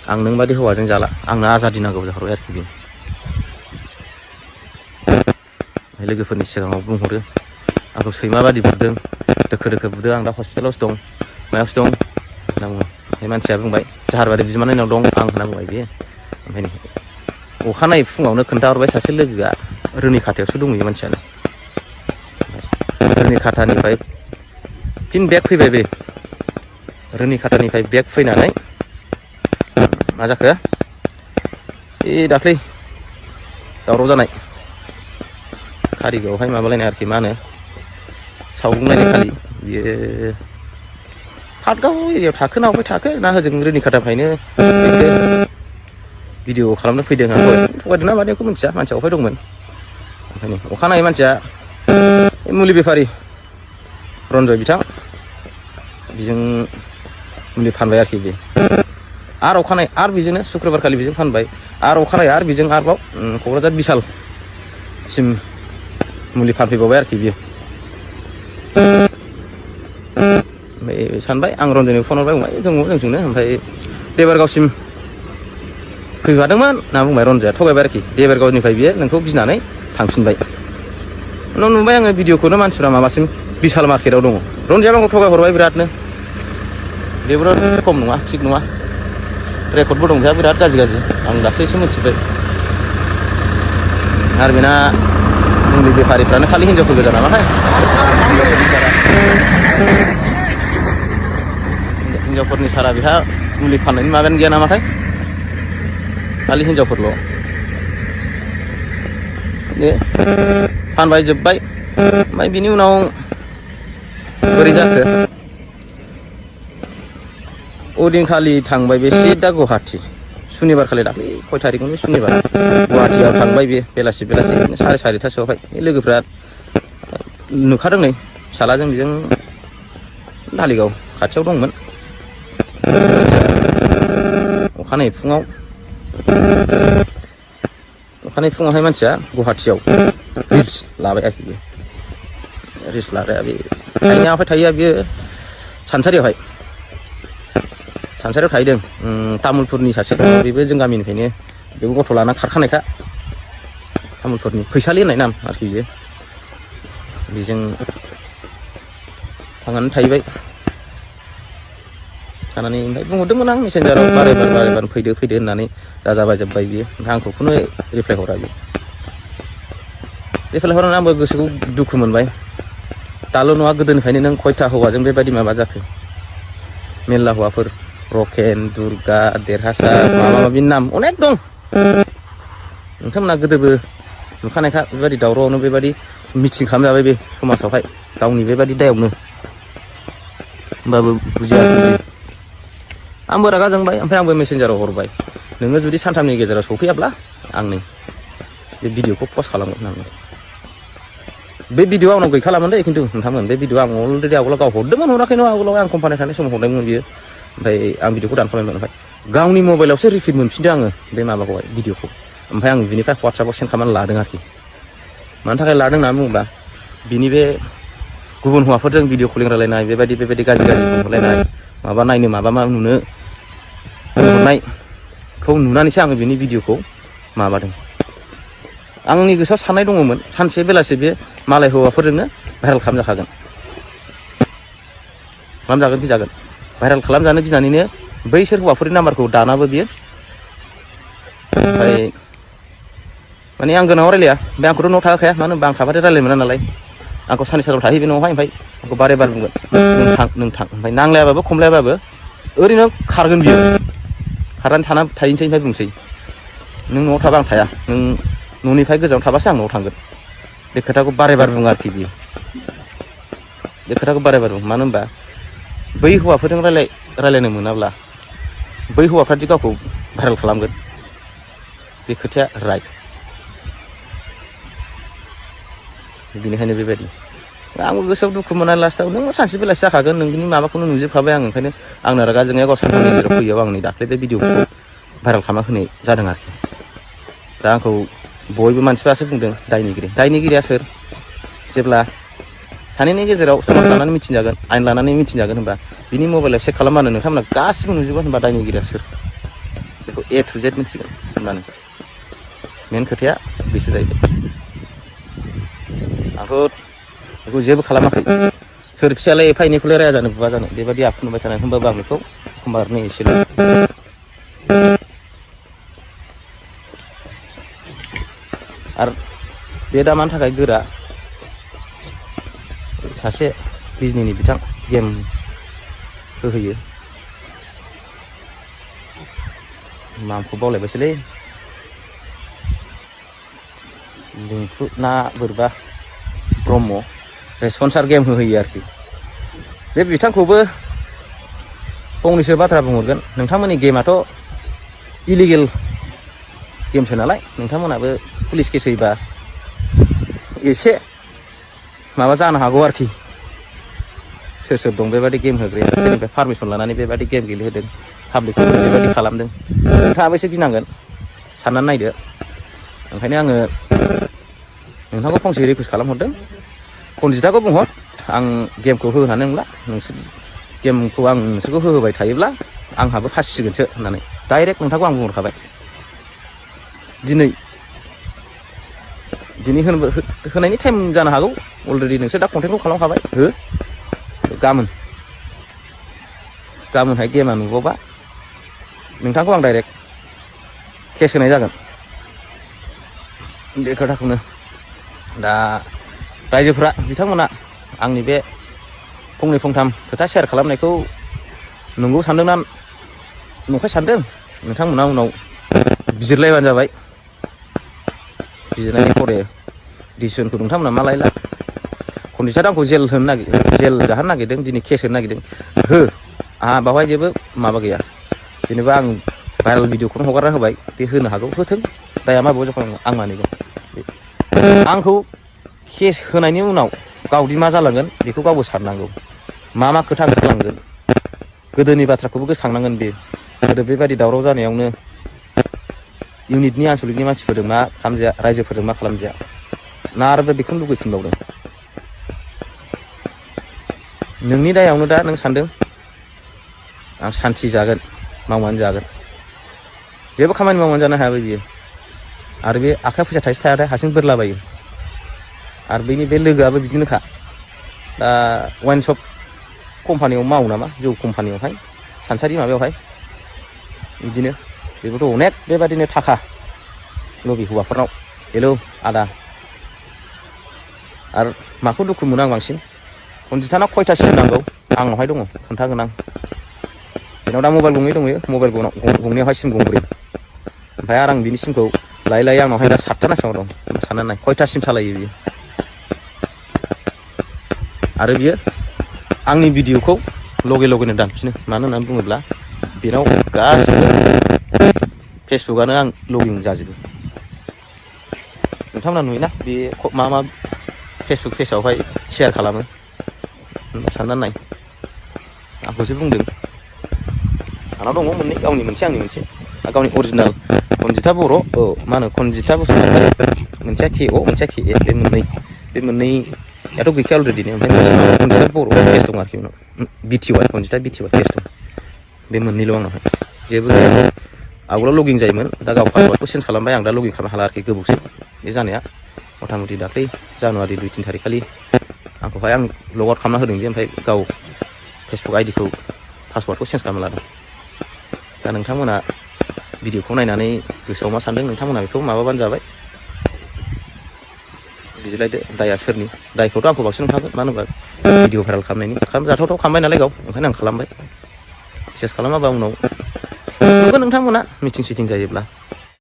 आं नों बादि हौवाजों जाला आंनो आजादि नांगौ जाहरबाय आरोखि बेयो लोगोफोरनि सिगाङाव बुंहरो आंखौ सैमा बादि बुदों दोखो दोखो बुदों आं दा हस्पिटालावसो दं मायावसो दं होनना बुङो बे मानसिया बुंबाय जाहारबारि बिमानैनाव दं आं होनना बुंबाय बेयो ओमफ्राय अखानायै फुङावनो खोन्थाहरबाय सासे लोगोआ रुनिखाथायावसो दंहैयो मानसियानो रुनिखाथानिफ्राय फिन बेक फैबाय बे रुनिखाथानिफ्राय बेक फैनानै मा जाखो दाख्लै दावराव जानाय कारिगावआवहाय माबालायनाय आरोखि मा होनो सावग्लुंलायनाय खालि बियो पार्कआव एरियायाव थाखो ना अबेहाय थाखो ना होजों रुनिखाथानिफ्रायनो भिडिअ खालामनो फैदों आं थगायदों ना मादैखौ मिथिया मानसिया अबेहाय दंमोन ओंखायनो अखानायै मानसिया मुलि बेफारि रन्जय बिथां बेजों मुलि फानबाय आरोखि बे आरो अखानायै आरो बेजोंनो सुक्रुबारखालि बेजों फानबाय आरो अखानायै आरो बेजों आरोबाव क'क्राझार बिसालसिम मुलि फानफैबावबाय आरोखि बियो ओमफ्राय सानबाय आं रन्जयनो फन हरबाय बुंबाय दङ जोंजोंनो ओमफ्राय देबोरगावसिम फैफादोंमोन होनना बुंबाय रन्जयआ थगायबाय आरोखि देबोरगावनिफ्राय बियो नोंखौ गिनानै थांफिनबाय उनाव नुबाय आङो भिडिअखौनो मानसिफ्रा माबासिम बिसाल मार्केटआव दङ रन्जयआ आंखौ थगायहरबाय बिरादनो बे बिराद खम नङा थिग नङा रेकर्डबो दं बेहा बिराद गाज्रि आं दासो एसे मिथिबाय आरो बेना मुलि बेफारिफ्रानो खालि हिनजावफोर गोजा नामाथाय हिनजावफोरनि सारा बेहा मुलि फाननायनि माबायानो गैया नामाथाय खालि हिनजावफोरल' फानबाय जोब्बाय ओमफ्राय बिनि उनाव बोरै जाखो ओदिनखालि थांबाय बे सिदा गुवाहाटि सुनिबार खालि दाख्लै खय थारिखमोन सुनिबार गुवाहाटियाव थांबाय बे बेलासि 4:30टासोआवहाय लोगोफ्रा नुखादों नै फिसालाजों बेजों धालिगाव खाथियाव दंमोन अखानायै फुङावहाय मानसिया गुवाहाटियाव रिल्स लाबाय आरोखि बे रिल्स लाग्राया बे थाहैनायावहाय थाहैया बियो सानसारियाव थाहैदों तामुलपुरनि सासे दङ बेबो जों गामिनिफ्रायनो बेबो गथ' लाना खारखानायखा तामुलपुरनि फैसालि होननाय नाम आरोखि बियो बेजों थांनानै थाहैबाय थानानै ओमफ्राय बुंहरदोंमोन आं मेसेन्जाराव बारायबार फैदो होननानै दा जाबाय जोब्बाय बियो ओमफ्राय आंखौ खुनु रिप्लाय हरा बियो रिप्लाय हरनानै आंबो गोसोखौ दुखु मोनबाय दाल' नङा गोदोनिफ्रायनो नों खयथा हौवाजों बेबायदि माबा जाखो मेरला हौवाफोर रकेन दुर्गा देरहासार माबा माबि नाम अनेक दं नोंथांमोना गोदोबो नुखानायखा बेबायदि दावरावआवनो बेबायदि मिथिं खालामजाबाय बे समाजावहाय गावनि बेबायदि दायावनो होमबाबो बुजियाखै आंबो रागा जोंबाय ओमफ्राय आंबो मेसेन्जाराव हरबाय नोङो जुदि सानथामनि गेजेराव सफैयाब्ला आं नै बे भिडिअखौ पस्ट खालामगोन होननानै बे भिडिअ आंनाव गैखालामोन दे खिन्थु नोंथांमोन बे भिडिअ आं अलरेडि आवगोलाव गाव हरदोंमोन हराखै नङा आवगोलाव आं कम्पानियाव थानाय समाव हरदोंमोन बियो ओमफ्राय आं भिडिअखौ दानखाबायमोन ओमफ्राय गावनि मबाइलावसो रिपिट मोनफिनदों आङो बे माबाखौहाय भिडिअखौ ओमफ्राय आं बिनिफ्राय वाट्सएपआव सेन्ड खालामनानै लादों आरोखि मानि थाखाय लादों होननानै बुङोब्ला बिनि बे गुबुन हौवाफोरजों भिडिअ कलिं रायलायनाय बेबायदि गाज्रि बुंहरलायनाय माबा नायनो माबा नुनो बुंहरनायखौ नुनानैसो आङो बिनि भिडिअखौ माबादों आंनि गोसोआव साननाय दङमोन सानसे बेलासि बे मालाय हौवाफोरजोंनो भाइरेल खालामजागोन फैजागोन भाइरेल खालामजानो गिनानैनो बैसोर हौवाफोरनि नाम्बारखौ दानाबो बियो ओमफ्राय माने आं गोनाङाव रायलाया बे आंखौथ' न'आव थाखाया मानो होनबा आं थाबाथाय रायलायनो मोना नालाय आंखौ साननै सानथाम थाहैबाय न'आवहाय ओमफ्राय आंखौ बारे बुंगोन नों थां ओमफ्राय नांलायाबाबो खमलायाबाबो ओरैनो खारगोन बियो खारनानै थाहैनोसै ओमफ्राय बुंसै नों न'आव थाबा आं थाया नों न'निफ्राय गोजानाव थाबासो आं न'आव थांगोन बे खोथाखौ बारे बुङो आरोखि बियो बे खोथाखौ बारे बुङो मानो होनबा बै हौवाफोरजों रायलायनो मोनाब्ला बै हौवाफ्रादि गावखौ भाइरेल खालामगोन बे खोथाया राइट बेनिखायनो बेबायदि आंबो गोसोआव दुखु मोननानै लास्टआव नों सानसे बेलासि जाखागोन नोंनि माबाखौनो नुजोबखाबाय आं ओंखायनो आंनो रागा जोंनाया गाव सानथामनि गेजेराव फैयाव आंनि दाख्लै बे भिडिअखौ भाइरेल खालामना होनाय जादों आरोखि दा आंखौ बयबो मानसिफ्रासो बुंदों दायनिगिरिया सोर जेब्ला सानैनि गेजेराव समाज लानानै मिथिजागोन आयेन लानानै मिथिजागोन होनबा बिनि मबाइलाव चेक खालामबानो नोंथांमोना गासिबो नुजोबगोन होनबा दायनिगिरिया सोर बेखौ A to Z मिथिगोन होनबानो मेन खोथाया बेसो जाहैबाय आंथ' बेखौ जेबो खालामाखै सोर फिसायालाय एफा एनैखौलाय राया जानो बुवा जानो बेबायदि आखु नुबाय थानाय होनबाबो आं बेखौ एखमबा ओरैनो एसेल' आरो बे दा मानि थाखाय गोरा सासे बिजनिनि बिथां गेम होहोयो नामखौ बावलायबायसोलै लिंखु ना बोरैबा ब्रह्म रेसपन्सार गेम होहोयो आरोखि बे बिथांखौबो फंनैसो बाथ्रा बुंहरगोन नोंथांमोननि गेमाथ' इलिगेल गेमसो नालाय नोंथांमोनाबो पुलिस केस होयोबा एसे माबा जानो हागौ आरोखि सोर सोर दं बेबायदि गेम होग्राया सोरनिफ्राय पारमिसन लानानै बेबायदि गेम गेलेहोदों पाब्लिकखौ बेबायदि खालामदों नोंथाङाबो एसे गिनांगोन साननानै नायदो ओंखायनो आङो नोंथांखौ फंसे रिकुवेस्ट खालामहरदों कनजिताखौ बुंहर आं गेमखौ होनानै नंला नोंसोर गेमखौ आं नोंसोरखौ होहोबाय थायोब्ला आंहाबो फासिसिगोनसो होननानै डाइरेक्ट नोंथांखौ आं बुंहरखाबाय दिनै होनायनि टाइम जानो हागौ अलरेडि नोंसोर दा कन्टेक्टखौ खालामखाबाय हो गाबोनहाय गेमा नुबावबा नोंथांखौ आं डाइरेक्ट केस होनाय जागोन बे खोथाखौनो दा रायजोफ्रा बिथांमोना आंनि बे फंनै फंथाम खोथा शेयार खालामनायखौ नंगौ सानदोंना नंखाय सानदों नोंथांमोना उनाव बिजिरलायबानो जाबाय बिजिरनायनि फरे डिसिसनखौ नोंथांमोना मा लायला कनजिता आंखौ जेल जाहोनो नागिरदों दिनै केस होनो नागिरदों हो आंहा बावहाय जेबो माबा गैया जेनेबा आं भाइरेल भिडिअखौनो हगारना होबाय बे होनो हागौ होथों दाया मा बाव जाखानांगौ आं मानिगोन आंखौ केस होनायनि उनाव गावदि मा जालांगोन बेखौ गावबो साननांगौ मा खोथा ओंखारलांगोन गोदोनि बाथ्राखौबो गोसोखांनांगोन बे गोदो बेबायदि दावराव जानायावनो इउनिटनि आनसलिकनि मानसिफोरजों मा खालामजाया रायजोफोरजों मा खालामजाया ना आरो बेखौनो लुगैफिनबावदों नोंनि दायावनो दा नों सानदों आं सान्थि जागोन मावनानै जागोन जेबो खामानि मावनानै जानो हायाबो बियो आरो बे आखाइ फैसा थाइसे थायाथाय हारसिं बोरलाबायो आरो बैनि बे लोगोआबो बिदिनोखा दा वाइन शप कम्पानियाव मावो नामा जौ कम्पानियावहाय सानसारि माबायावहाय बिदिनो बेबोथ' अनेक बेबादिनो थाखा लबि हौवाफोरनाव हेलौ आदा आरो माखौ दुखु मोनो आं बांसिन कनजितानाव खयथा सिम नांगौ आंनावहाय दङ खोन्थागोन आं बेनाव दा मबाइल गंनै दङ मबाइल गंनैयावहाय सिम गंब्रै ओमफ्राय आरो आं बिनि सिमखौ लायै आंनावहाय दा 7था ना बेसेबां दं साननानै नाय खयथा सिम सालायो बियो आरो बियो आंनि भिडिअखौ लगेनो दानफिनो मानो होननानै बुङोब्ला बेनाव गासिबो फेसबुकआनो आं लगिन जाजोबो नोंथांमोना नुयोना बे मा फेसबुक पेजआवहाय शेयार खालामो साननानै नाय आंखौसो बुंदों आंनाव दङ मोननै गावनि मोनसे आंनि मोनसे गावनि अरिजिनेल कनजिता बर' मा होनो कनजिता बसुमतारी मोनसेया KO मोनसेया KA बे मोननैयाथ' गैखाया अलरेडि ओमफ्राय कनजिता बर' केस दं आरोखि उनाव BTY कनजिता BTY केस दं बे मोननैल' आंनावहाय जेबो गैया आवगोलाव लगिन जायोमोन दा गाव पासवार्डखौ चेन्ज खालामबाय आं दा लगिन खालामनो हाला आरोखि गोबावसै बे जानाया मथा मथि दाख्लै जानुवारि 2-3 थारिख खालि आंखौहाय आं लग आउट खालामना होदों जे ओमफ्राय गाव फेसबुक आइडिखौ पासवार्डखौ चेन्ज खालामना लादों दा नोंथांमोना भिडिअखौ नायनानै गोसोआव मा सानदों नोंथांमोना बेखौ माबाबानो जाबाय बिजिरलायदो दाया सोरनि दायखौथ' आंखौ बांसिन ओंखारगोन मानो होनबा भिडिअ भाइरेल खालामनायनि जाथावथाव खालामबाय नालाय गाव ओंखायनो आं खालामबाय बिसेस खालामाबा उनाव नुगोन नोंथांमोना मिटिं सिटिं जायोब्ला